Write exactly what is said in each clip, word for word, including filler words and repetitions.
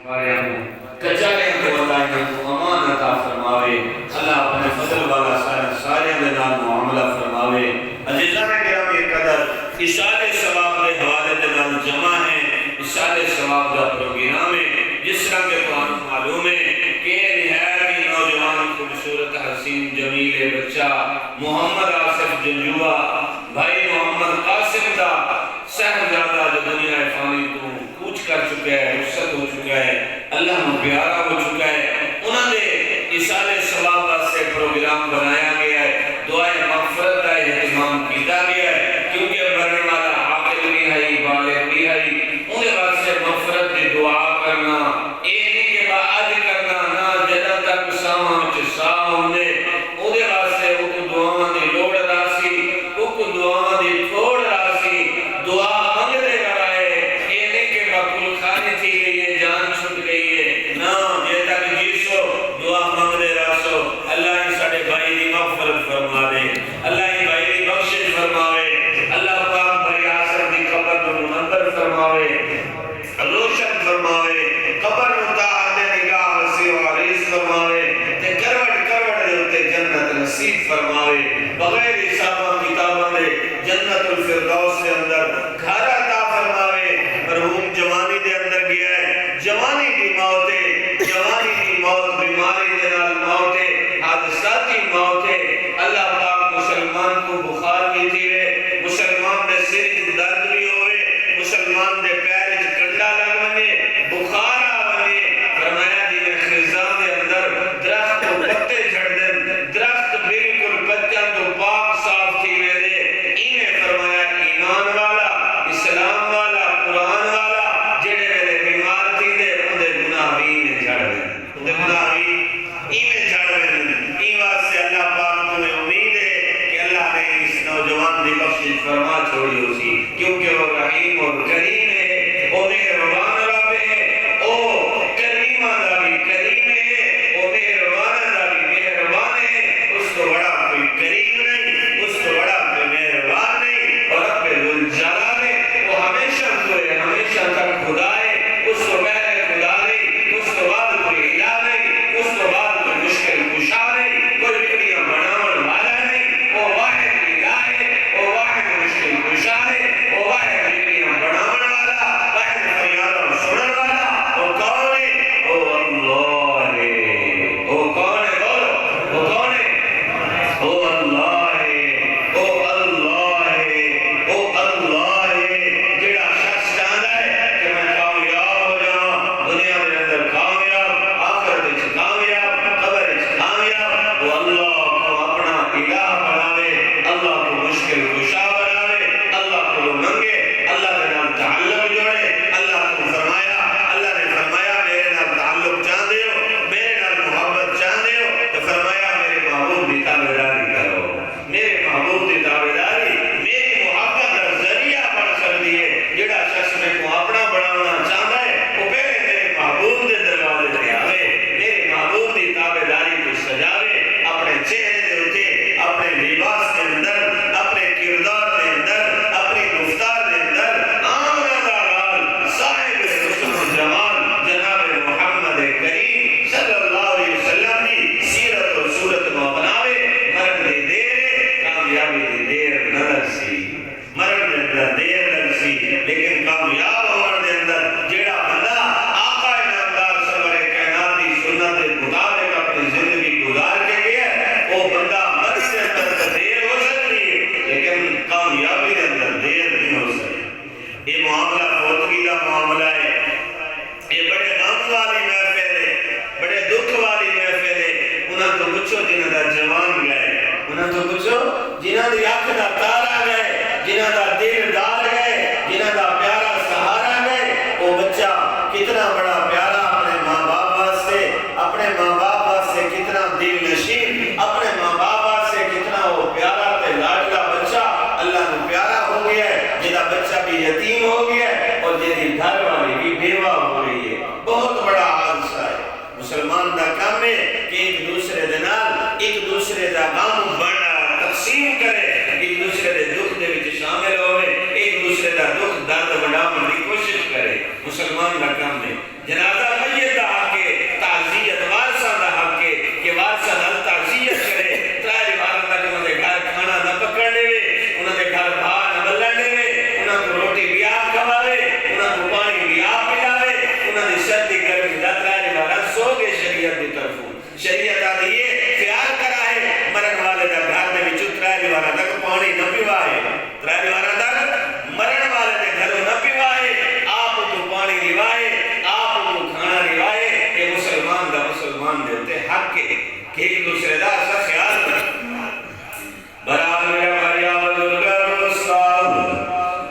ساریاں کوں، کچالیاں توں اللہ انہاں کوں امان عطا فرماوے۔ اللہ اپݨے فضل والا سارے، ساریاں دے نال معاملہ فرماوے۔ عزیزان گرامی قدر، ایصال ثواب دے حوالے دے نال جمع ہے، ایصال ثواب دا پروگرام ہے، جس طرح کہ تہانوں معلوم ہے کہ نہایت ہی نوجوان، خوبصورت، حسین، جمیل بچہ محمد آصف جنجوعہ، بھائی محمد قاسم دا صاحبزادہ جو دنیا فانی توں کوچ کر چکا ہے، رخصت ہو چکا ہے، اللہ نوں پیارا ہو چکا ہے، انہاں دے ایصال ثواب واسطے پروگرام بنایا گیا ہے، دعائے مغفرت دا اہتمام کیتا گیا ہے، کیونکہ مرݨ والا عاقل وی ہئی، بالغ وی ہئی، اوندے واسطے مغفرت دی دعا کرنا، اے نی کہ با اڄ کرنا، نہ، جݙاں تک ساہواں وچ ساہ ہوندے، اوندے واسطے اوکوں دعاواں دی لوڑ راہسی، اوکوں دعاواں دی تھوڑ راہسی۔ دعا منگدے رہائے، اے نی کہ با کل خانی تھی ڳئی ہے، جان چھٹ ڳئی ہے۔ نہ، جے تک جیسو، دعا منگدے راہسو۔ اللہ ایں ساݙے بھائی دی مغفرت فرما ݙے، اللہ ایں بھائی دی بخشش فرماوے۔ اللہ پاک بھائی آصف دی قبر نوں منور فرماوے، روشن فرماوے، قبر نوں طاعت نگاہ وسیع و عریض فرماوے، تے کروٹ کروٹ دے اتے جنت نصیب فرماوے، بغیر حساباں کتاباں دے جنت الفردوس دے اندر گھر عطا فرماوے۔ مرحوم جوانی دے اندر ڳیا ہے، جوانی دی موت ہے، جوانی دی موت بیماری دے نال موت ہے، حادثاتی موت ہے۔ اللہ پاک مسلمان کوں بخار وی تھیوے، مسلمان دے سر وچ درد وی ہووے، مسلمان دے پیر وچ کنڈا لڳ ونڄے، بخار آ ونڄے، فرمایا جیویں خزاں دے اندر درخت توں پتے جھڑدن، درخت بالکل پتیاں توں پاک صاف تھی ویندے، ایویں فرمایا ایمان والا، اسلام والا، قرآن والا جیڑھے ویلے بیمار تھیندے، اوندے گناہ وی ایویں جھڑ ویندن۔ تے گناہ وی ایویں جھڑ ویندن۔ ایں واسطے اللہ پاک توں اے امید ہے کہ اللہ نے اس نوجوان دی بخشش فرما چھوڑی ہوسی، کیونکہ او رحیم اور کریم ہے، او مہربان رب ہے، او کریماں دا وی کریم ہے، او مہرباناں دا وی مہربان ہے۔ اس توں وݙا کوئی کریم نہیں، اس توں وݙا کوئی مہربان نہیں۔ او رب ذوالجلال ہے، او ہمیشہ توں ہے، ہمیشہ تک خدا ہے، اس توں پہلے خدا نہیں، اس توں بعد کوئی الہ نہیں، اس توں بعد کوئی مشکل کشا نہیں، کوئی وڳڑیاں بݨاوݨ والا نہیں۔ او واحد الہ ہے، او واحد مشکل کشا ہے، او واحد وڳڑیاں بݨاوݨ والا، واحد فریاداں سݨݨ والا۔ او کون ہے؟ او اللہ ہے۔ او کون ہے؟ بولو، او کون ہے؟ او اللہ ہے، او اللہ ہے، او اللہ ہے۔ جیڑھا شخص چاہندا ہے کہ میں کامیاب ہو جاواں، دنیا دے اندر کامیاب، آخرت وچ کامیاب، قبر وچ کامیاب، او اللہ کوں اپݨا الہ بݨاوے، اللہ کوں مشکل کشا بݨاوے، اللہ کولوں منگے، اللہ دے نال تعلق جوڑے۔ اللہ کوں فرمایا، اللہ نے فرمایا، میرے نال تعلق چاہندے ہو، میرے نال محبت چاہندے ہو، تے فرمایا، میرے محبوب دی تابعداری کرو۔ میرے محبوب دی تابعداری میری محبت دا ذریعہ بݨ سڳدی ہے۔ جیڑھا شخص میکوں اپݨا بݨاوݨا چاہندا ہے، او پہلے میرے محبوب دے دروازے تے آوے، میرے محبوب دی تابعداری کوں سجاوے، اپݨے چہرے دے اتے، اپݨے لباس دے اندر، اپݨے کردار دے اندر، اپݨی گفتار دے اندر آمنہ دا لال، صاحب حسن و جمال، جناب محمد کریم صلی اللہ علیہ وسلم دی سیرت و صورت کوں اپناوے۔ مرݨ دی دیر ہے، کامیابی دی دیر نہ لڳسی۔ مرݨ دے اندر دیر لڳسی، لیکن کامیاب ہووݨ دے اندر جیڑھا بندہ آقا نامدار سرور کائنات دی سنت دے مطابق اپݨی زندگی گزار کے ڳیا ہے، او بندہ مرݨ دے اندر تاں دیر ہو سڳدی ہے، لیکن کامیابی دے اندر دیر نہیں ہو سڳدی۔ اے معاملہ فوتگی دا معاملہ ہے۔ اے بڑے غم والی محفل ہے، بڑے دکھ والی محفل ہے۔ انہاں توں پچھو جنہاں دا جوان ڳئے، انہاں توں پچھو جنہاں دی اکھ دا تارا ڳئے، جنہاں دا دلدار ڳئے، جنہاں دا پیارا سہارا ڳئے۔ او بچہ کتنا بڑا پیارا اپݨے ماں باپ واسطے، اپݨے ماں باپ واسطے کتنا دل نشین، اپݨے ماں باپ واسطے کتنا او پیارا تے لاڈلا بچہ اللہ نوں پیارا ہو ڳیا ہے، جیندا بچہ بھی یتیم ہو ڳیا ہے اور جیندی گھر والی بھی بیوہ ہو ڳئی ہے۔ بہت بڑا حادثہ ہے۔ مسلمان دا کم ہے کہ ایک دوسرے دے نال ایک دوسرے دا غم بنڈا تقسیم کرے، ایک دوسرے دے دکھ دے وچ شامل ہووے، ایک دوسرے دا دکھ درد ونڈاوݨ دی کوشش کرے۔ مسلمان دا کم ہے۔ جنازہ میت ایک دوسرے دا اساں خیال رکھوں۔ برحال میرا بھائیا، بزرگاں، دوستاں،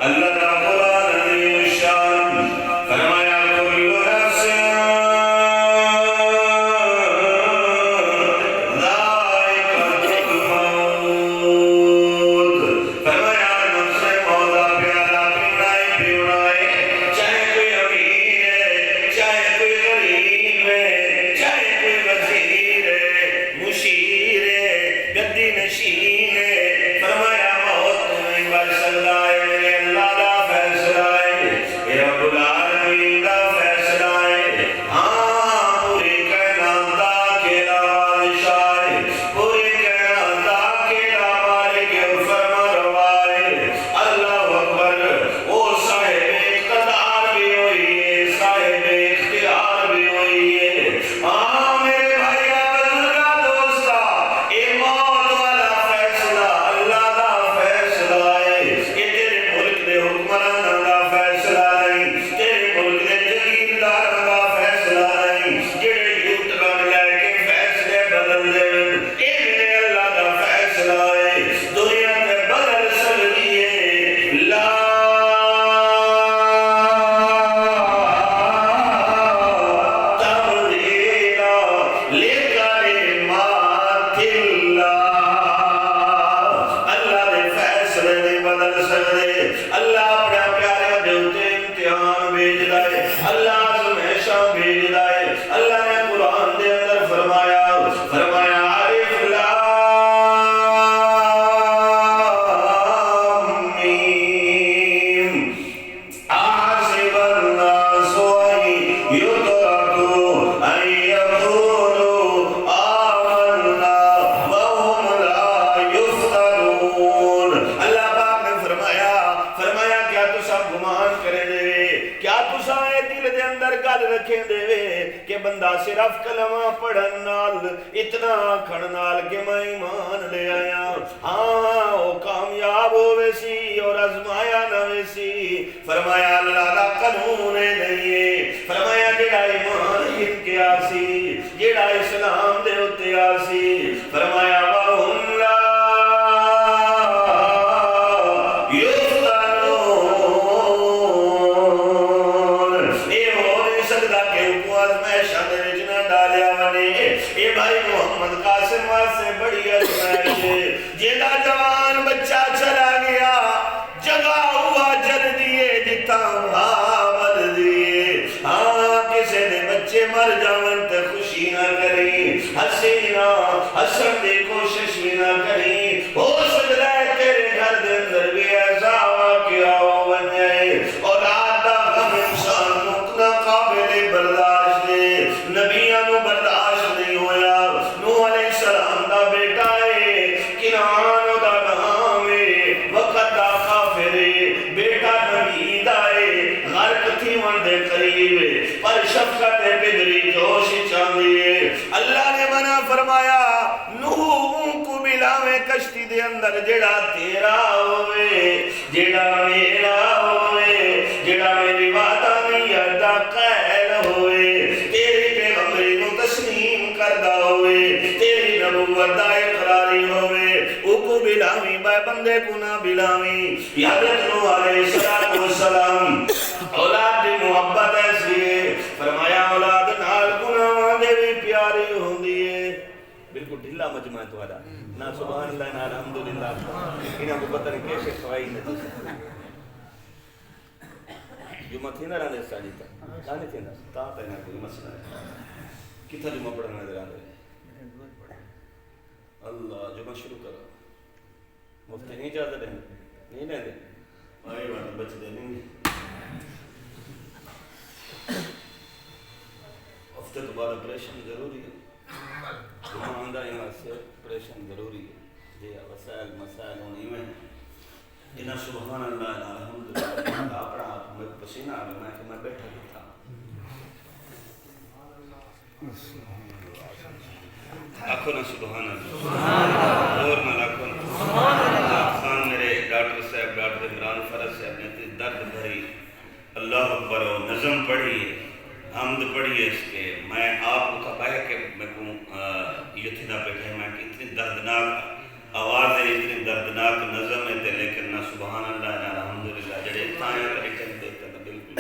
اللہ دا قرآن عظیم الشان فرمایا، "کل نفس ذائقۃ الموت۔" فرمایا، نفس موت دا پیالہ پیوݨا ہے، پیوݨا ہے، چاہے کوئی امیر ہے، چاہے کوئی غریب ہے، چاہے کوئی وزیر ہے، مشیر ہے، گدی نشین ہے۔ فرمایا، موت توں نہیں بچ سڳدا، اے میرے اللہ دا فیصلہ ہے، اے رب العالمین دا فیصلہ ہے۔ ہاں، پوری کائنات دا اکیلا بادشاہ ہے، پوری کائنات دا اکیلا مالک و فرما روا ہے۔ اللہ اکبر۔ او صاحب اقتدار بھی ہوئی ہے، صاحب اختیار بھی ہوئی ہے۔ ہاں میرے بھائیا، بزرگاں، دوستاں، اے موت والا فیصلہ اللہ دا فیصلہ ہے۔ اے تیرے ملک دے حکمراناں دا فیصلہ نہیں، تیرے ملک دے جگیرداراں دا فیصلہ نہیں، جڑے یوٹرن لے کے فیصلے بدل ݙیون۔ اے میرے اللہ دا فیصلہ ہے، دنیا تے بدل سڳدی ہے۔ لا تبدیل لکلمات اللہ۔ اللہ دے فیصلے نہیں بدل سڳدے۔ اللہ اپݨے پیاریاں دے اتے امتحان بھیجدا ہے، اللہ آزمائشاں بھیجدا ہے۔ اللہ نے قرآن دے اندر فرمایا، فرمایا، الف لام میم، احسب الناس ان یترکوا ان یقولوا آمنا وهم لا یفتنون۔ اللہ پاک نے فرمایا، فرمایا، کیا تساں گمان کریندے وے؟ کیا تساں اے دل دے اندر گل رکھیندے وے کہ بندہ صرف کلمہ پڑھن نال، اتنا آکھن نال کہ میں ایمان لے آیا، ہاں، او کامیاب ہووے سی اور آزمایا نہ ویسی؟ فرمایا، اللہ دا قانون اے نہیں ہے۔ فرمایا، جڑا ایمان گھن کے آسی، جڑا اسلام دے اتے آسی، فرمایا، وَهُمْ لَا يُفْتَنُونَ۔ اے ہو نہیں سڳدا کہ اوکوں آزمائشاں دے وچ نہ ڈالیا ونڄے۔ اے بھائی محمد قاسم واسطے بڑی آزمائش ہے۔ جیڑھا جوان بچہ چلا ڳیا، جگہ اوہا جلدی ہے جتھاں بھا ولدی ہے۔ ہاں، کسے دے بچے مر جاون تے خوشی نہ کریں، ہسی نہ، ہسݨ دی کوشش وی نہ کریں۔ ہو سڳدا ہے تیرے گھر دے اندر وی ایسا واقعہ ہو ونڄے۔ اولاد دا غم انسان کوں ناقابل برداشت ہے، نبیاں نوں برداشت نہیں ہویا۔ نوح علیہ السلام دا بیٹا ہے، کنعان او دا نام ہے، وقت دا کافر ہے، بیٹا نبی دا ہے، غرق تھیوݨ دے قریب ہے، پر شفقت ہے، پدری جوش اچ آندی ہے۔ اللہ نے منع فرمایا، نوح اونکوں ٻلاویں کشتی دے اندر جیڑھا تیرا ہووے، جیڑھا میرا ہووے، جیڑھا میری وحدانیت دا قائل ہووے، تیری پیغمبری نوں تسلیم کردا ہووے، تیری نبوت دا اقراری ہووے، اوکوں ٻلاویں، ٻئے بندے کوں نہ ٻلاویں۔ حضرت نوح علیہ الصلوۃ والسلام اولاد دی محبت ایسی ہے، فرمایا، اولاد نال گناہاں دے وی پیاری ہوندی ہے۔ بالکل ڈھلا مجمع ہے تہاݙا۔ نہ سبحان اللہ، نہ الحمدللہ۔ انہاں کوں پتہ نہیں کیسے کھوائی نے تساں۔ جمعہ تھیندا رہندے ساݙی تاں۔ کیا نہیں تھیندا؟ تاں تاں انہاں کوئی مسئلہ ہے۔ کتھاں جمعہ پڑھݨ والے رہندے؟ اللہ، جمعہ شروع کرو۔ مفتی نہیں اجازت ݙیندے؟ نہیں ݙیندے؟ آئے وقت بچدے نہیں۔ ہفتے تو بعد آپریشن ضروری ہے۔ جمعہ آندا ہے، واسطے آپریشن ضروری ہے۔ جی، وسائل مسائل ہن ایویں ہیں۔ انہاں سبحان اللہ، انہاں الحمدللہ، اپݨا آپ میں پسینہ آ گیا، میں کہ میں بیٹھا کتھاں؟ آکھو نا سبحان اللہ۔ زور نال آکھو نا۔ خان میرے ڈاکٹر صاحب، ڈاکٹر عمران فرج صاحب نے اتنی درد بھری اللہ اکبر او نظم پڑھی ہے، حمد پڑھی ہے، اس کے میں آپ اتھاں ٻہہ کے میکوں، آ، جتھے دا بیٹھے میں کہ اتنی دردناک آواز ہے، اتنی دردناک نظم ہے تے، لیکن نہ سبحان اللہ نہ الحمدللہ۔ جڑے اتھاں آیا تے اتھاں تے اتھاں بالکل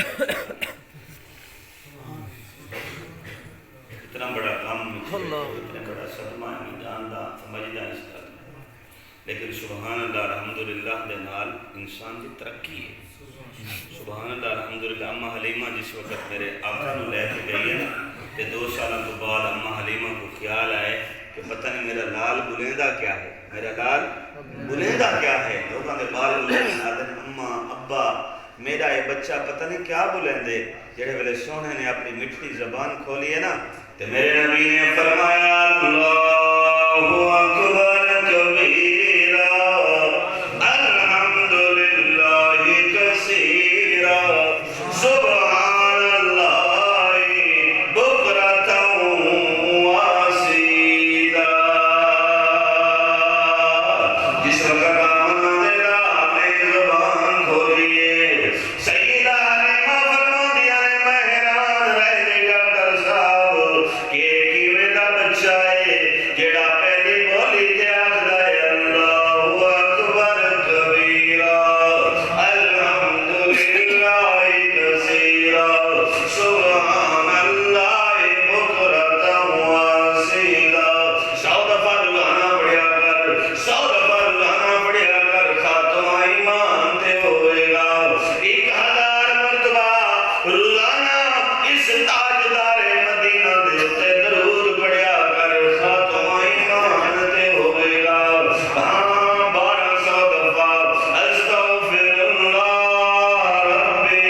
اتنا بڑا غم ہے، اتنا بڑا صدمہ ہے، میں جاندا سمجھدا اس گل نوں۔ لیکن سبحان اللہ الحمدللہ دے نال انسان دی ترقی ہے۔ سبحان اللہ الحمدللہ۔ اماں حلیمہ جس وقت میرے آقا نوں لے کے گئی ہے نا، تے دو سالاں تو بعد اماں حلیمہ کو خیال آئے کہ پتہ نہیں میرا لال بلیندا کیا ہے، میرا لال بلیندا کیا ہے۔ لوکاں دے بال بلیندا، آہدن اماں، ابا، میرا یہ بچہ پتہ نہیں کیا بلیندے۔ جڑے ویلے سوہنے نے اپنی مٹھی زبان کھولی ہے نا، تے میرے نبی نے فرمایا، اللہ اکبر کبیرا، الحمدللہ کثیرا، سبحان اللہ بکرۃ و اصیلا۔ جس وقت آمنہ دے لال نے زبان کھولی ہے، سیدہ حلیمہ فرماندیاں نے، میں حیران رہ گئی ڈاکٹر صاحب، کہ کیویں دا بچہ ہے جیڑھا پہلی بولی تے آکھدا ہے، اللہ اکبر کبیرا، الحمدللہ کثیرا، سبحان اللہ بکرۃ و اصیلا۔ سو دفعہ روزانہ پڑھیا کر، سو دفعہ روزانہ پڑھیا کر، خاتمہ ایمان تے ہووے گا۔ ہک ہزار مرتبہ روزانہ اس تاجدار مدینہ دے اتے درود پڑھیا کر، خاتمہ ایمان تے ہووے گا۔ ہاں، بارہ سو دفعہ استغفر اللہ ربی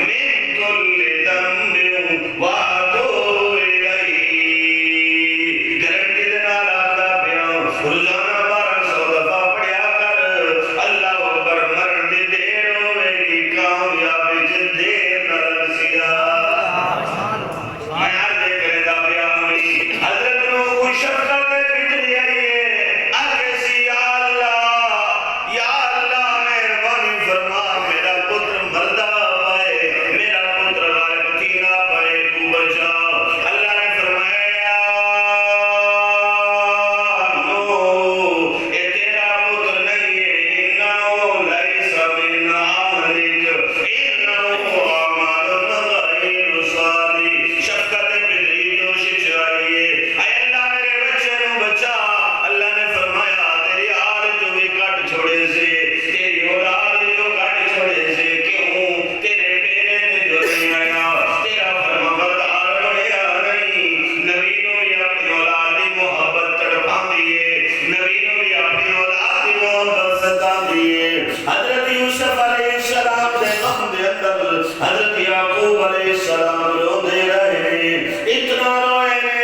من کل ذنب واتوب الیہ۔ گارنٹی دے نال آکھدا پیاں، روزانہ بارہ سو دفعہ پڑھیا کر۔ اللہ اکبر، مرݨ دی دیر ہووے گی، کامیابی وچ دیر نہ لڳسی۔ میں عرض کریندا پیاں، حضرت نوں کوں شفقت فطری آئی ہے، آکھے سی، یا اللہ، یا اللہ، مہربانی فرما، میرا پتر مردا پئے، میرا پتر غائب تھیندا پئے، توں بچا۔ اللہ نے فرمایا، نوح، اے تیرا پتر نہیں ہے، انہ لیس من اہلک، انہ عمل غیر صالح۔ شفقت فطری جوش وچ آئی ہے، اے اللہ، میرے بچے نوں بچا۔ اللہ نے فرمایا، تیری آل چوں وی کٹ چھوڑے سے، تیری اولاد چوں کٹ چھوڑے سے۔ کیوں؟ تیرے پیرے تے جو نہیں آیا، تیرا فرمانبردار بنیا نہیں۔ نبی نوں وی اپنی اولاد دی محبت تڑپاندی ہے، نبی نوں وی اپنی اولاد دی محبت ستاندی ہے۔ حضرت یوسف علیہ السلام دے غم دے اندر، حضرت یعقوب علیہ السلام روندے رہے نے، اتنا روئے نے،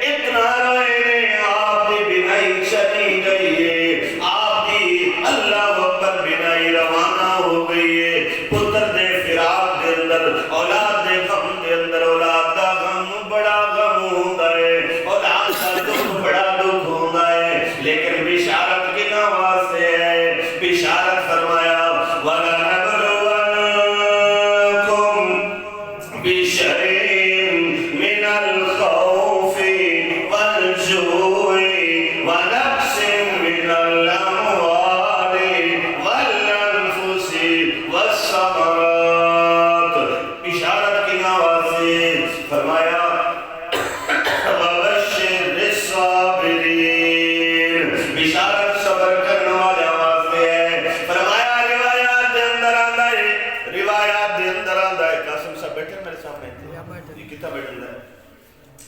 اتنا روئے نے، آپ دی بینائی چلی گئی ہے، آپ دی، اللہ اکبر، بینائی روانہ ہو گئی ہے۔ پتر دے فراق دے اندر، اولاد دے غم دے اندر، اولاد دا غم بڑا غم ہوندا ہے، اولاد دا دکھ بڑا دکھ ہوندا ہے، لیکن بشارت کنہاں واسطے ہے؟ بشارت فرمایا، وَلَنَبْلُوَنَّكُمْ بِشَيْءٍ مِّنَ الْخَوْفِ وَالْجُوعِ وَنَقْصٍ مِّنَ الْأَمْوَالِ وَالْأَنْفُسِ وَالثَّمَرَاتِ۔ بشارت کنہاں واسطے؟ فرمایا، وَبَشِّرِ الصَّابِرِينَ، بشارت صبر کرݨ والیاں واسطے ہے۔ فرمایا، روایات دے اندر آندا ہے، روایات دے اندر آندا ہے۔ قاسم صاحب بیٹھے میرے سامنے؟ جی، کتھاں بیٹھے؟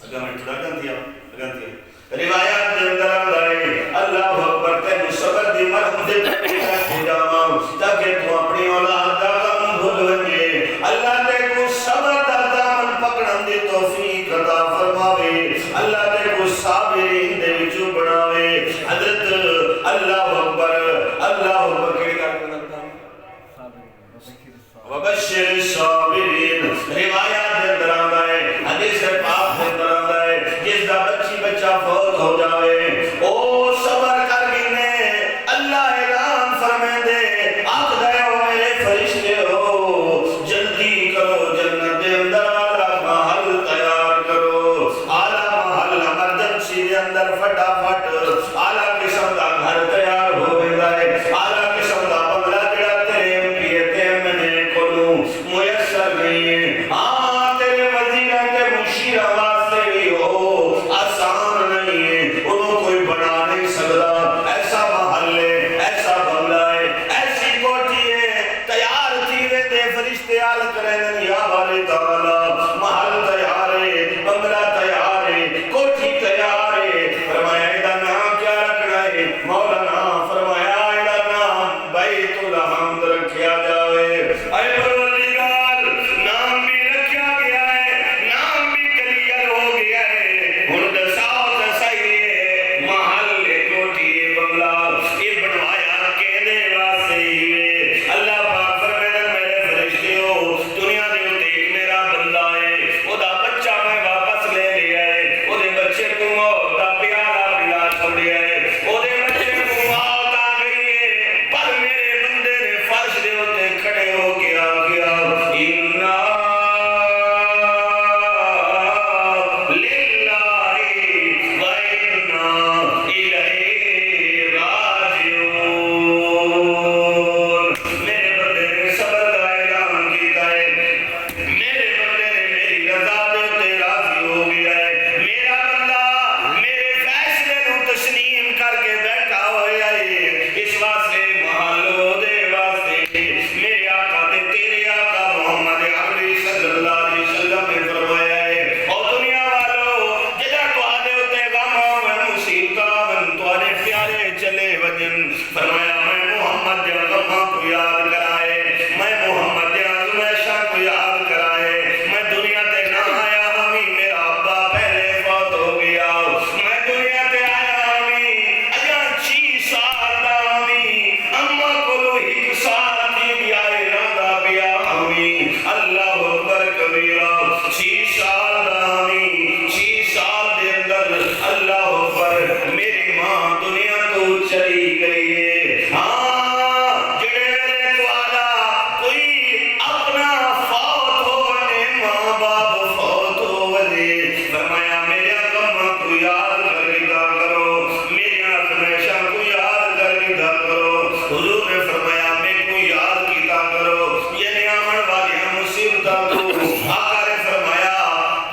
اڳاں میں تھوڑا اڳاں تھی آؤ، اڳاں تھی آؤ۔ روایات دے اندر آندا ہے، اللہ اکبر، تینوں صبر دی مرحلے تے پہنچا کے جاواں، تاکہ توں اپݨی اولاد دا غم بھل ونڄے۔ اللہ تیکوں صبر دا دامن پکڑݨ دی توفیق عطا فرماوے۔ اللہ تیکوں صابرین دے وچوں بݨاوے۔ حضرت، اللہ اکبر، اللہ اکبر، کیڑھی ڳالھ کوں لڳدا؟ وبشر الصابرین۔ روایات دے اندر آندا ہے، حدیث پاک دے اندر آندا ہے، جس دا بچی بچہ فوت ہو جاوے، او صبر کر گھنے، اللہ اعلان فرمیندے، فٹافٹ اعلیٰ قسم دا گھر تیار ہو ویندا ہے۔ اعلیٰ قسم دا بنگلہ جڑا تیرے ایم پی اے تے ایم این اے کولوں میسر نہیں ہے۔ ہاں، تیرے وزیراں تے مشیراں واسطے وی او آسان نہیں ہے، اونوں کوئی بݨا نہیں سڳدا۔ ایسا محل ہے، ایسا بنگلہ ہے، ایسی کوٹھی ہے، تیار تھی ویندے، فرشتے عرض کریندن، یا باری تعالیٰ، محل تیار ہے، بنگلہ تیار ہے، کوٹھی تیار ہے۔ فرمایا، ایندا ناں کیا رکھݨا ہے؟ مولا ناں فرمایا، ایندا ناں بیت الحمد رکھیا جاوے۔ اے پروردگار، نام بھی رکھیا گیا ہے، نام بھی کلیئر ہو گیا ہے۔ ہݨ ݙساؤ تاں صحیح ہے، محل، کوٹھی، بنگلہ، اے بݨوایا کیندے واسطے ہیوے؟ اللہ پاک فرمیندن، میرے فرشتیو، دنیا دے اتے ہک میرا بندہ ہے، اودا بچہ میں واپس لے لیا ہے، اودے بچے کوں موت دا پیالہ پلا چھوڑیا ہے، اودے بچے کوں موت آ گئی ہے، پر میرے بندے نے فرش دے اتے کھڑے ہو کے آکھیا، انا للہ و انا الیہ راجعون۔ میرے بندے نے صبر دا اعلان کیتا ہے، میرے بندے نے میری رضا دے اتے راضی ہو گیا ہے۔ میرا بندہ میرے فیصلے نوں تسلیم کر کے بیٹھا ہویا ہے، اس واسطے محل دے واسطے میرے آقا تے تیرے آقا محمد عربی صلی اللہ علیہ وسلم نے فرمایا ہے، او دنیا والو، جݙاں تہاݙے اتے غم آون، مصیبتاں آون، تہاݙے پیارے چلے ونڄن، فرمایا، میں محمد دیاں غماں کوں یاد کرائے، میں محمد دیاں آزمائشاں کوں یاد کرائے۔ میں دنیا تے نہ آیا ہاں وی، میرا ابا پہلے فوت ہو گیا۔ میں دنیا تے آیا ہاں وی، اڄاں چھی سال دا ہاں وی، اماں کولوں ہک سال تھی ڳیا ہے، رہندا پیا ہاں وی۔ اللہ اکبر کبیرا۔ چھی سال دا ہاں وی، چھی سال دے اندر، اللہ اکبر، میری ماں دنیا توں چلی گئی ہے۔ ہاں، جڑے ویلے تہاݙا کوئی اپنا فوت ہو ونڄے، ماں باپ فوت ہو ونڄے، فرمایا، میرے غماں کوں یاد کر گھدا کرو، میریاں آزمائشاں کوں یاد کر گھدا کرو۔ حضور نے فرمایا، میکوں یاد کیتا کرو، یعنی آوݨ والیاں مصیبتاں کوں۔ آقا نے فرمایا،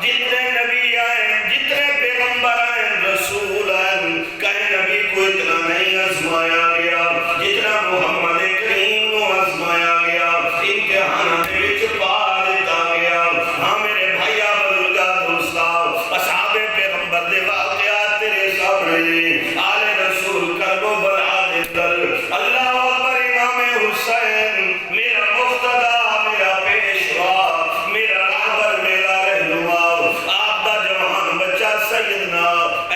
جتنے نبی آئے، جتنے پیغمبر آئے، رسول آئے، کہیں نبی کوں اتنا نہیں آزمایا گیا جتنا محمد کریم نوں آزمایا گیا، امتحاناں دے وچ پا ݙتا گیا۔ ہاں میرے بھائیاں، بزرگاں، دوستاں، اصحاب پیغمبر دے واقعات تیرے سامݨے نے۔ آل رسول کرب و بلا دے اندر، اللہ اکبر، امام حسین میرا مقتدی، میرا پیشوا، میرا رہبر، میرا رہنما، آپ دا جوان بچہ سیدنا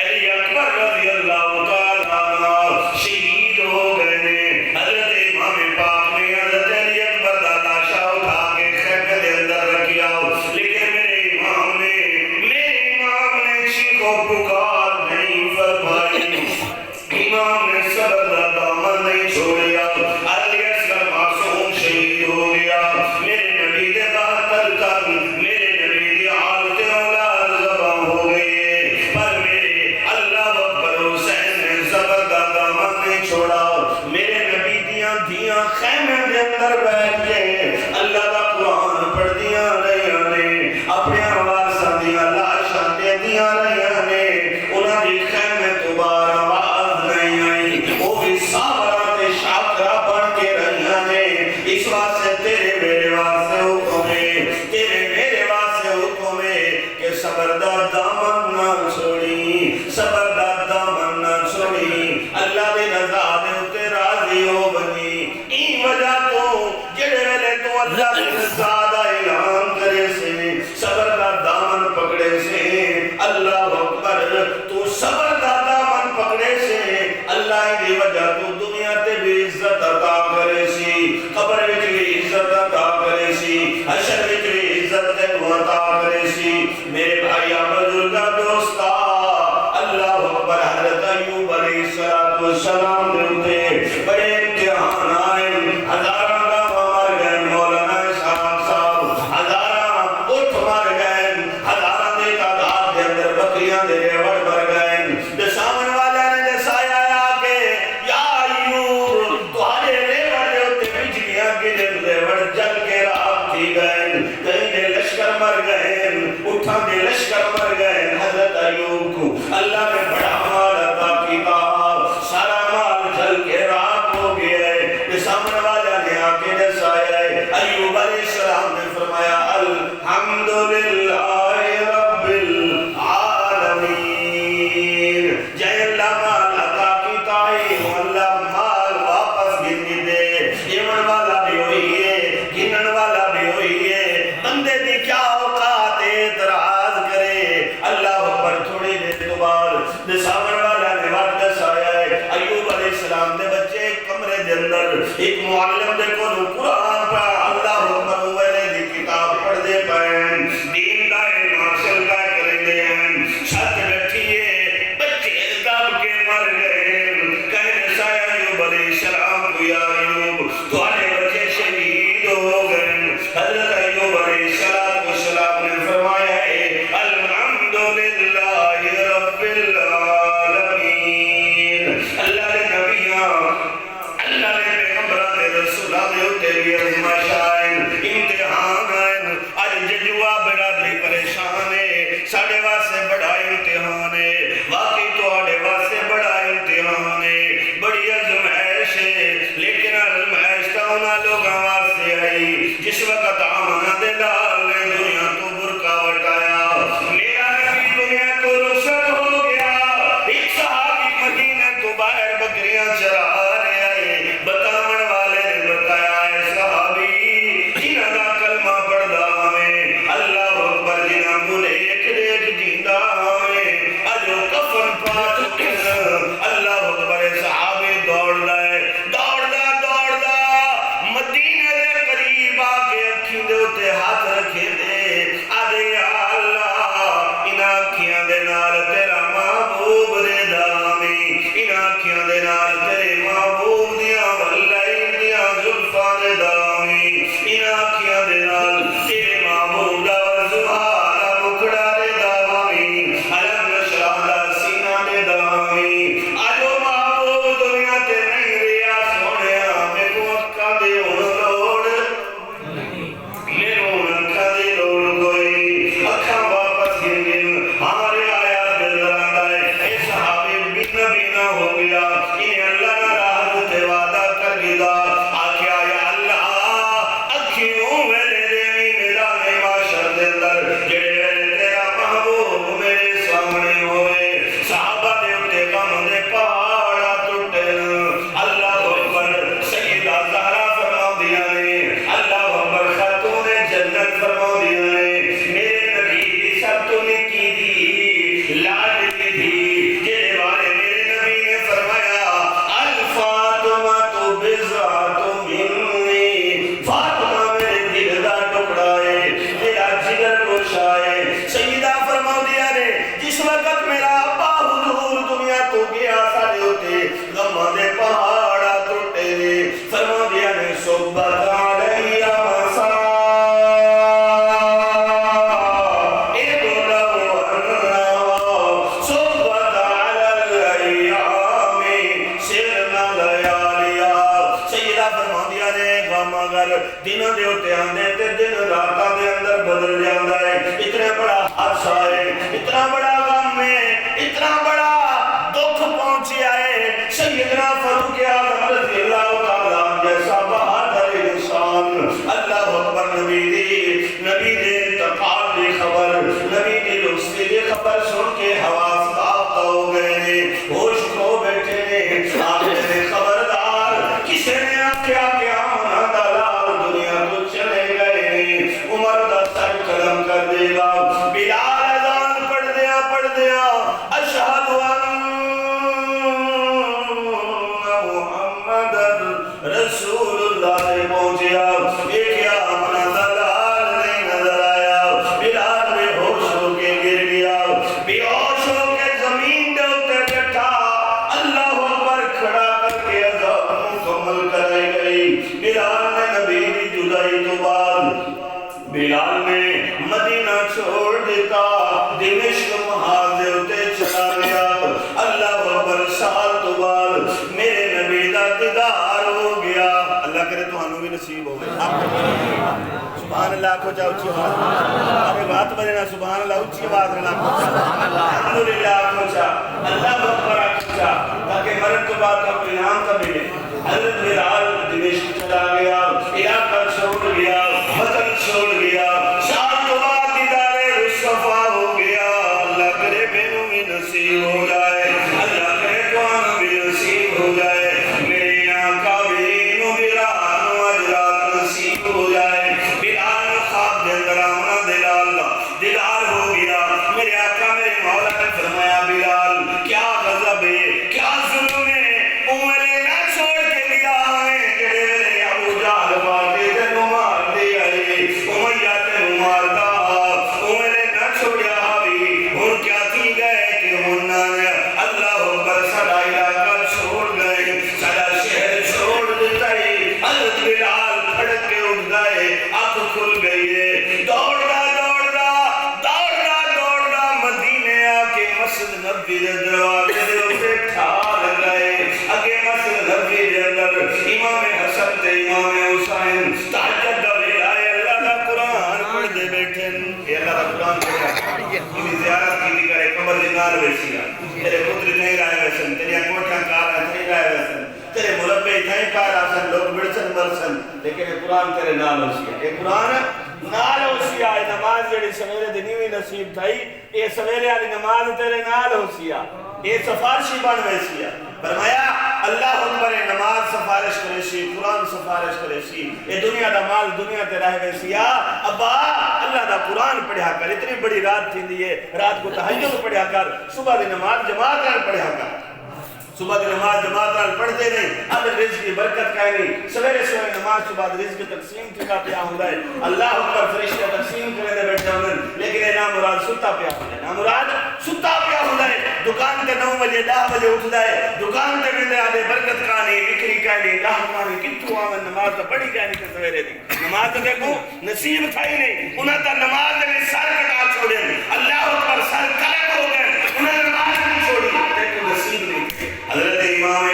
علی اکبر رضی اللہ تعالیٰ عنہ شہید ہو ڳئے نے۔ حضرت امام پاک نے حضرت علی اکبر دا لاشا اٹھا کے خیمے دے اندر رکھیا، لیکن میرے امام نے، میرے امام نے چیخ و پکار نہیں فرمائی۔ امام نے صبر دا دامن نہیں چھوڑیا۔ علی اصغر معصوم شہید ہو گیا۔ میرے نبی دے بہتر تن میرے نبی دی آل تے اولاد ذبح ہو گئی ہے، پر میرے اللہ اکبر حسین نے صبر دا دامن نہیں چھوڑا۔ میرے نبی دیاں دھیاں خیمے دے اندر بیٹھ کے اللہ دا قرآن پڑھدیاں رہیاں نے، اپݨے وارثاں دیاں لاشاں ݙیندیاں رہیاں نے، انہاں دی خیمے توں باہر آواز نہیں آئی۔ او وی صابراں تے شاکراں بݨ کے رہیاں نے۔ اس واسطے تیرے میرے واسطے حکم ہے، تیرے میرے واسطے حکم ہے کہ صبر دا دامن نہ چھوڑیں، صبر دا دامن نہ چھوڑیں، اللہ دی رضا دے اتے راضی ہو ونڄیں۔ ایں وجہ توں جیڑھے ویلے توں اللہ دی رضا دا اعلان کریسیں، صبر دا دامن پکڑیسیں، اللہ اکبر، توں صبر دا دامن پکڑیسیں، اللہ دی وجہ توں دنیا تے وی عزت عطا کریسی، قبر وچ وی عزت عطا کریسی، حشر وچ وی عزت تینوں عطا کریسی۔ میرے بھائیاں، بزرگاں، دوستاں، اللہ اکبر، حضرت ایوب علیہ الصلوۃ والسلام دے اتے بڑے امتحان آئے، ہزاراں گاواں مر ڳئے، مولانا اسحاق صاحب، ہزاراں اٹھ مر ڳئے، ہزاراں دی تعداد دے اندر بکریاں دے ریوڑ مر ڳئے۔ ݙساں عالم دے کولوں قرآن پڑھا، اللہ اکبر، اوں ویلے دی کتاب پڑھدے پئے ہن، دین دا علم حاصل پئے کریندے ہن۔ چھت ڈٹھی ہے، بچے دب کے مر گئے ہن۔ کہیں ڈسایا ایوب علیہ السلام کوں، یا ایوب، تہاڈے بچے شہید ہو گئے ہن۔ حضرت ایوب علیہ الصلوۃ والسلام نے فرمایا ہے، الحمدللہ رب العالمین۔ اللہ دے نبیاں، اللہ دے پیغمبراں تے رسولاں دے اتے وی آزمائشاں آئن، امتحان آئن۔ اڄ ججوا برادری پریشان ہے، ساݙے واسطے بڑا امتحان ہے، واقعی تہاݙے واسطے بڑا امتحان ہے، بڑی آزمائش ہے۔ لیکن آزمائش تاں انہاں لوکاں واسطے آئی جس وقت آمنہ دے لال نے دنیا توں برقع وٹایا، میرا نبی دنیا توں رخصت ہو گیا۔ ہک صحابی مدینے توں باہر بکریاں چرا رہیا ہے، بتاوݨ والے نے بتایا، اے صحابی، جنہاں دا کلمہ پڑھدا ہاویں، اللہ اکبر، جنہاں کوں ݙیکھ ݙیکھ جیندا ہاویں، اڄ او کفن پا چکے ہن۔ اللہ اکبر، اے صحابی دوڑدا ہے، دوڑدا، دوڑدا مدینے دے قریب آ کے اکھیں دے اتے ہتھ رکھیندے، آہدے، یا اللہ، انہاں اکھیاں دے نال تیرا محبوب ݙیہدا ہامی، انہاں اکھیاں دے نال تیرے محبوب دیاں ولائیں دیاں زلفاں ݙیہدا ہامی، انہاں اکھیاں دے نال تیرے محبوب دا وضحیٰ دا مکھڑا ݙیہدا ہامی، الم نشرح دا سینہ ݙیہدا ہامی۔ اڄ او محبوب دنیا تے نہیں رہیا، سوہݨیا، میکوں اکھاں دی ہݨ لوڑ، میکوں ہݨ اکھاں دی لوڑ کوئی نہیں، اکھاں واپس گھن گھن۔ ہاں، روایات دے اندر آندا ہے، اے صحابی بن نبی نہ ہو گیا، انہیں اللہ نال عہد تے وعدہ کر گھدا، آکھیا، یا اللہ، اکھیں اوں ویلے ݙیویں میدان محشر دے اندر، جیڑھے ویلے تیرا محبوب میرے سامݨے ہووے۔ صحابہ دے اتے غم دے پہاڑ آ ٹٹن۔ اللہ اکبر۔ سیدہ زہرا فرماندیاں نے، اللہ اکبر، خاتون جنت فرماندیاں نے، میرے نبی دی سب توں نکی دھی، لاڈلی دھی، جیڑھے بارے میرے نبی نے فرمایا، الفاطمۃ بضعۃ منی، فاطمہ میرے دل دا ٹکڑا ہے، میرا جگر گوشہ ہے۔ سیدہ فرماندیاں نے، جس وقت میرا ابا حضور دنیا توں گیا، ساݙے اتے غماں دے پہاڑ آ ٹٹے نے۔ فرماندیاں نے، صبت علی مصائب النوار، صبت علی الایام سرنا لیالیا۔ سیدہ فرماندیاں نے، غم اگر دناں دے اتے آندے تے دن راتاں دے اندر بدل جاندا ہے۔ اتنا بڑا حادثہ ہے، اتنا بڑا غم ہے، اتنا بڑا دکھ پہنچیا ہے۔ سیدنا فاروق اعظم رضی اللہ تعالیٰ عنہ جیسا بہادر انسان، اللہ اکبر، نبی دی، نبی دے انتقال دی خبر، نبی دی رخصتی دی خبر سن کے حواس باختہ ہو گئے نے، ہوش کھو بیٹھے نے۔ آخر نے، خبردار، کسے نے آکھیا کہ آمنہ دا لال دنیا توں چلے گئے نے، عمر دا سر قلم کر دے گا۔ بلال اذان پڑھدیاں پڑھدیاں، اشہد ان محمد رسول اللہ تے پہنچیا، ویکھیا، آمنہ دا لال نہیں نظر آیا۔ بلال بے ہوش ہو کے گر گیا، بے ہوش ہو کے زمین دے اتے ڈٹھا۔ اللہ اکبر کھڑا کر کے اذان مکمل کرائی گئی۔ بلال نے نبی دی جدائی تو بعد بلال نے مدینہ چھوڑ ݙتا، دمشق محاذ دے اتے چلا ڳیا۔ اللہ اکبر، سال تو بعد میرے نبی دا دیدار ہو گیا۔ اللہ کرے تہانوں وی نصیب ہووے۔ سبحان اللہ آکھو چا اچھی آواز۔ ارے بات بنے نا، سبحان اللہ اچھی آواز نال آکھو چا۔ الحمدللہ آکھو چا۔ اللہ اکبر آکھو چا۔ تاکہ مرن تو بعد ہم انعام کا ملے۔ حضرت بلال دمشق چلا گیا، علاقہ چھوڑ گیا، وطن چھوڑ گیا، سال تو بعد دیدار رصفا ہو گیا۔ اللہ کرے مینوں وی نصیب ہو جائے، اللہ کرے تہانوں وی نصیب ہو جائے۔ میرے آقا وی نوں وی رات نوں اج رات نصیب ہو جائے۔ بلال نوں خواب دے اندر آمنہ دے لال دا دیدار ہو گیا۔ میرے آقا، میرے مولا نے فرمایا، بلال، کیا غضب ہے، کیا ظلم ہے؟ اوں ویلے نہ چھوڑ کے گیا ہے، جڑے ویلے مسجد نبوی دے دروازے دے اتے ٹھا لڳا ہے۔ اڳے مسجد نبوی دے اندر امام حسن تے امام حسین تہجد دا ویلا ہے، اللہ دا قرآن پڑھدے ٻیٹھن۔ اے اللہ دا قرآن پڑھیا، انہیں زیارت کیتی کرے، قبر دے نال ویسی آ۔ تیرے پتر اتھائیں رہے ویسن، تیریاں کوٹھیاں کاراں اتھائیں رہے ویسن، تیرے مربے اتھائیں پائے رہسن، لوک وڑسن مرسن، لیکن اے قرآن تیرے نال ہوسی آ۔ اے قرآن نال ہوسی آ۔ اے نماز جیڑھی سویرے دی نیوی نصیب تھئی، اے سویرے آلی نماز تیرے نال ہوسی آ، اے سفارشی بݨ ویسی آ۔ فرمایا، اللہ اکبر، اے نماز سفارش کریسی، قرآن سفارش کریسی، اے دنیا دا مال دنیا تے رہ ویسی آ۔ ابا، اللہ دا قرآن پڑھیا کر، اتنی بڑی رات تھیندی اے، رات کوں تہجد پڑھیا کر، صبح دی نماز جماعت نال پڑھیا کر۔ صبح دی نماز جماعت نال پڑھدے نے، ادھ رزق دی برکت کائنی۔ سویرے سویرے نماز توں بعد رزق تقسیم تھیندا پیا ہوندا ہے۔ اللہ اکبر، فرشتے تقسیم کریندے ٻیٹھے ہوندن، لیکن اے نامراد ستا پیا ہوندا ہے۔ نامراد ستا پیا ہوندا ہے۔ دکان تے نو وڄے، ݙاہ وڄے اٹھدا ہے۔ دکان تے ویندے آہدے برکت کائنی، وکری کائنی، گاہک کائنی، کتھوں آون؟ نماز تاں پڑھی کائنی تے سویرے دی۔ نماز تاں تیکوں نصیب تھئی نہیں۔ انہاں تاں نماز دے وچ سر کٹا چھوڑے۔ اللہ اکبر، سر قلم ہو ڳئے۔ انہاں نماز نہیں چھوڑی، تیکوں نصیب نہیں تھئی۔ حضرت امام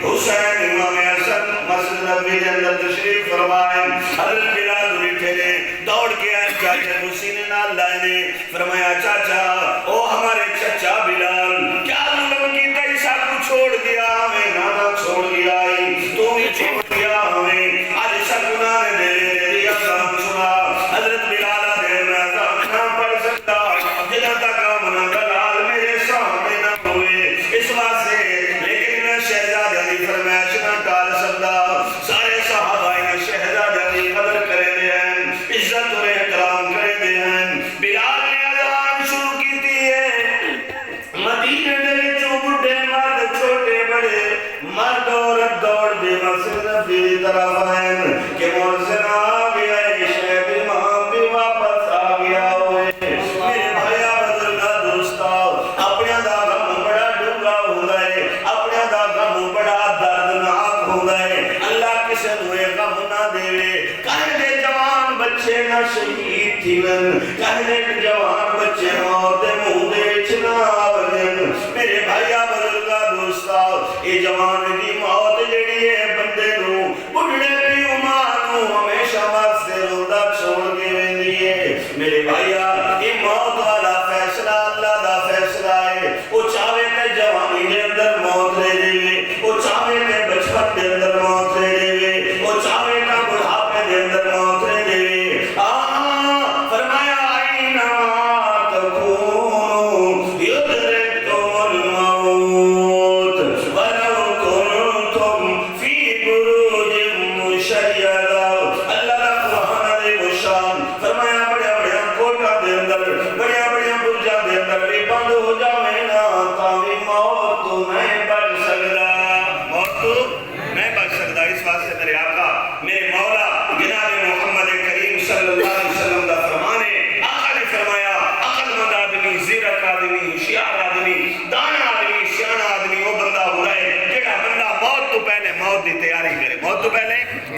حسین، امام حسن مسجد نبوی دے اندر تشریف فرما ہن۔ حضرت بلال ݙٹھے نے، دوڑ کے آئے، چاچے کوں سینے نال لائے نے۔ فرمایا، چاچا، او ہمارے چچا بلال، کیا ظلم کیتا ای؟ ساکوں چھوڑ ڳیا ہوویں، نانا چھوڑ ڳیا ای، توں وی چھوڑ ڳیا ہوویں۔ اڄ ساکوں نانے دے ویلے دی اذان سݨا۔ حضرت بلال آہدے، میں اذان نہ پڑھ سڳدا جݙاں تک آمنہ دا لال میرے سامݨے نہ ہووے۔ اس واسطے، لیکن میں شہزادیاں دی فرمائش نہ ٹال سڳدا۔ سارے صحابہ انہاں شہزادیاں دی قدر کریندے ہن، عزت اور احترام کریندے ہن۔ بلال نے اذان شروع کیتی ہے۔ مدینے دے وچوں ٻڈھے مرد، چھوٹے بڑے، مرد عورت دوڑ دے مسجد نبوی دی طرف آئن کہ مؤذن آ ڳیا ہے، شاید امام بھی واپس آ ڳیا ہوئے۔ میرے بھائیاں، بزرگاں، دوستاں، اپݨیاں دا غم بڑا ݙنگا ہوندا ہے، اپݨیاں دا غم بڑا دردناک ہوندا ہے۔ اللہ کسے نوں اے غم نہ ݙیوے۔ کہیں دے جوان بچے نہ شہید تھیون، کہیں دے جوان بچے موت دے منہ دے وچ نہ آ ونڄن۔ میرے بھائیاں، بزرگاں، دوستاں، اے جوان دی موت جیڑھی ہے، بندے نوں، ٻڈھڑے پیو ماں نوں ہمیشہ واسطے روندا چھوڑ کے ویندی ہے۔ میرے بھائیاں، اے موت والا فیصلہ اللہ دا فیصلہ ہے۔ او چاہوے تے جوانی دے اندر موت ݙے ݙیوے، او چاہوے تے بچپن دے اندر موت ݙے ݙیوے، او چاہوے تاں بڑھاپے دے اندر موت ݙے ݙیوے۔ آ، فرمایا، "اینما تکونوا یدرککم الموت ولو کنتم فی بروج مشیدہ۔" اللہ دا قرآن عظیم الشان۔ فرمایا، بڑیاں بڑیاں کوٹاں دے اندر، بڑیاں بڑیاں برجاں دے اندر وی بند ہو جاویں نا، تاں وی موت توں نہیں بچ سڳدا۔ موت توں نہیں بچ سڳدا۔ اس واسطے میرے آقا، میرے مولا جناب محمد کریم صلی اللہ علیہ وسلم دا فرمان ہے۔ آقا نے فرمایا، عقل مند آدمی، زیرک آدمی، ہوشیار آدمی، دانا آدمی، سیاݨا آدمی او بندہ ہوندا ہے، جیڑھا بندہ موت توں پہلے موت دی تیاری کرے۔ موت توں پہلے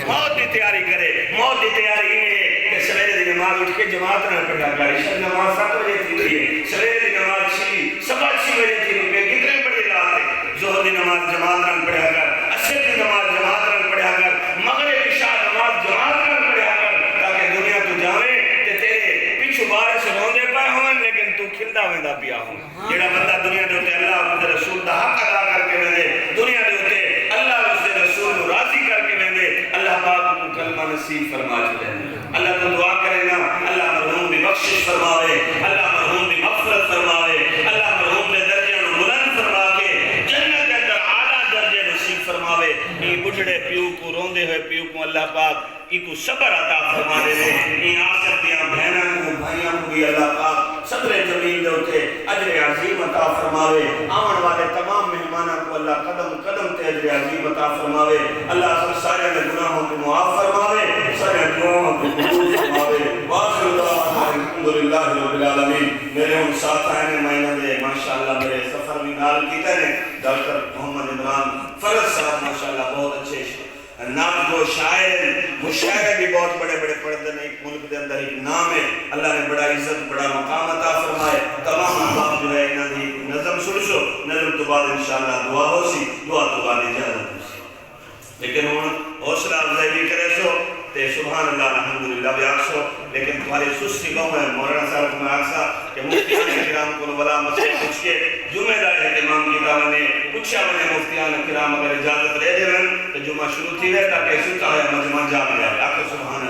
موت دی تیاری کرے۔ موت دی تیاری ایویں ہے کہ سویرے دی نماز اٹھ کے جماعت نال پڑھیا کر۔ عشاء دی نماز ست وجے تھیندی ہے، سویرے دی نماز چھی، سوا چھی وجے تھیندی پئی، کتنی بڑی رات ہے۔ ظہر دی نماز جماعت نال پڑھیا کر، عصر دی نماز جماعت نال پڑھیا کر، مغرب عشاء نماز جماعت نال پڑھیا کر، تاکہ دنیا توں جاویں تے تیرے پچھوں وارث روندے پئے ہون، لیکن توں کھلدا ویندا پیا ہون۔ جیڑھا بندہ دنیا دے اتے اللہ اور اس دے رسول دا حق ادا کر کے ویندے، دنیا دے اتے اللہ اور اس دے رسول نوں راضی کر کے ویندے، اللہ پاک اونکوں کلمہ نصیب فرما چھوڑے۔ اللہ توں دعا کرے نا، اللہ مرحوم دی بخشش فرماوے، اللہ مرحوم دی مغفرت فرماوے، اللہ مرحوم دے درجے نوں بلند فرما کے جنت دے اندر اعلیٰ درجے نصیب فرماوے۔ ایں ٻڈھڑے پیو کوں، روندے ہوئے پیو کوں اللہ پاک اینکوں صبر عطا فرما ݙیوے۔ ایں عاشق دیاں بھیناں کوں، بھائیاں کوں وی اللہ پاک صبر جمیل دے اتے اجر عظیم عطا فرماوے۔ آوݨ والے تمام مہماناں کوں اللہ قدم قدم تے اجر عظیم عطا فرماوے۔ اللہ سب سارے دے گناہاں کوں معاف فرماوے، سارے دعاواں کوں قبول فرماوے۔ وآخر دعوانا الحمدللہ رب العالمین۔ میرے ہن ساتھ آئے نے، میں انہاں دے ماشاءاللہ میرے سفر وی نال کیتے نے، ڈاکٹر محمد عمران فرض صاحب ماشاءاللہ بہت اچھے نعت گو شاعر ہن، مشاعرے بھی بہت بڑے بڑے پڑھدے نے، ایک ملک دے اندر ایک نام ہے، اللہ نے بڑا عزت، بڑا مقام عطا فرمائے۔ تمام احباب جو ہے انہاں دی نظر بعد انشاءاللہ دعا ہوسی، دعا توں بعد اجازت ہوسی۔ لیکن ہݨ حوصلہ افزائی وی کریسو تے سبحان اللہ الحمدللہ وی آکھسو، لیکن تہاݙی سستی ٻہوں ہے۔ مولانا صاحب کوں میں آکھساں کہ مفتیان کرام کولوں ولا مسئلے پچھ کے جمعے دا اہتمام کیتا ونڄے، پچھیا ونڄے مفتیان کرام اگر اجازت ݙے ݙیون تے جمعہ شروع تھیوے تاکہ ستا ہویا مجمع جاڳ ڄاوے۔ آکھو سبحان اللہ۔